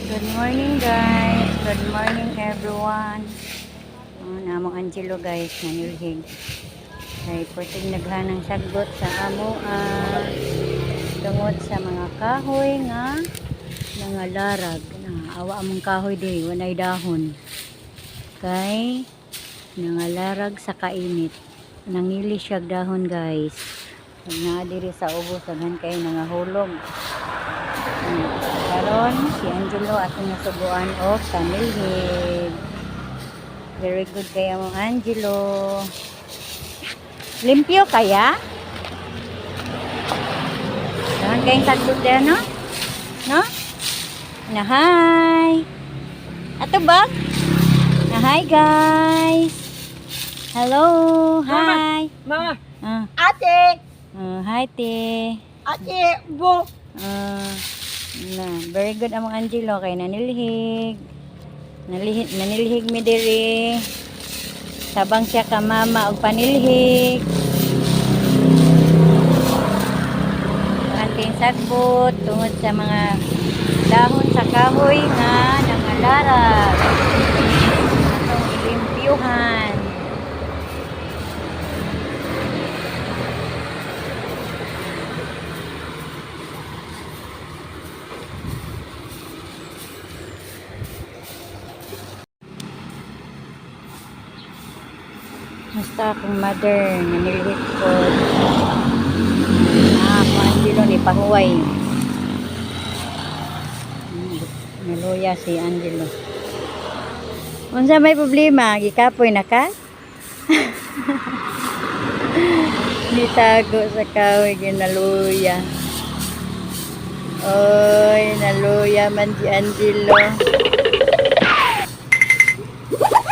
Good morning, guys. Good morning, everyone. Oh, namong Angelo, guys, nanilhig. Kay perting naghanang sagbot sa amo tungod sa mga kahoy nga mga larag na awa among kahoy diri, walay dahon. Kay nangalarag sa kainit. Nangili siya dahon, guys. Pag naa diri sa ubos, daghan kay nangahulog. Karon si Angelo atong nasuguan og panilhig. Very good kay among Angelo. Limpyo kaya? Daghan kayong sagbot diyan, no? No? Na hi. Ato ba? Na hi, guys. Hello. Hi. Mama, Ah, ate, ah, hi, te. Ate, bo. Ah, na, very good among Angelo kay nanilhig. Nanilhig, nanilhig mi diri. Tabang siya ka mama og panilhig. Anting sagbot tungod sa mga dahon sa kahoy nga nangalarag. Atong ilimpyuhan. Basta akong mother, nanilhig ko. Ah, ako Angelo ni Pahuway. Naluya si Angelo. Unsa may problema? Gikapoy na ka? Nitago sa kahoy, ginaluya. Oy, naluya man si Angelo.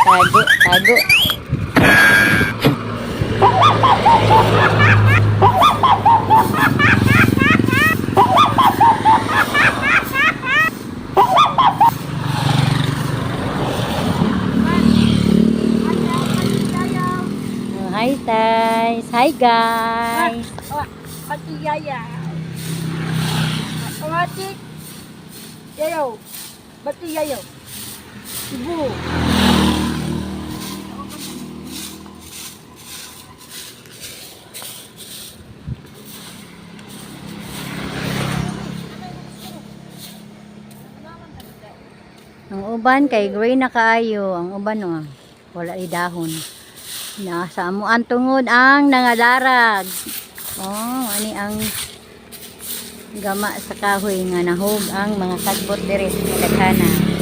Tago, tago. Oh, hi, guys. Hi, guys. Oh, ate Yaya. Oh, ate Yayo. Bati Yayo. Ibu. Ang uban kay gray na kaayo, ang uban, oh, wala ay dahon. Nasa amo ang tungod ang nangalarag. Oh, ani ang gama sa kahoy nga nahog ang mga sagbot diri sa daghana.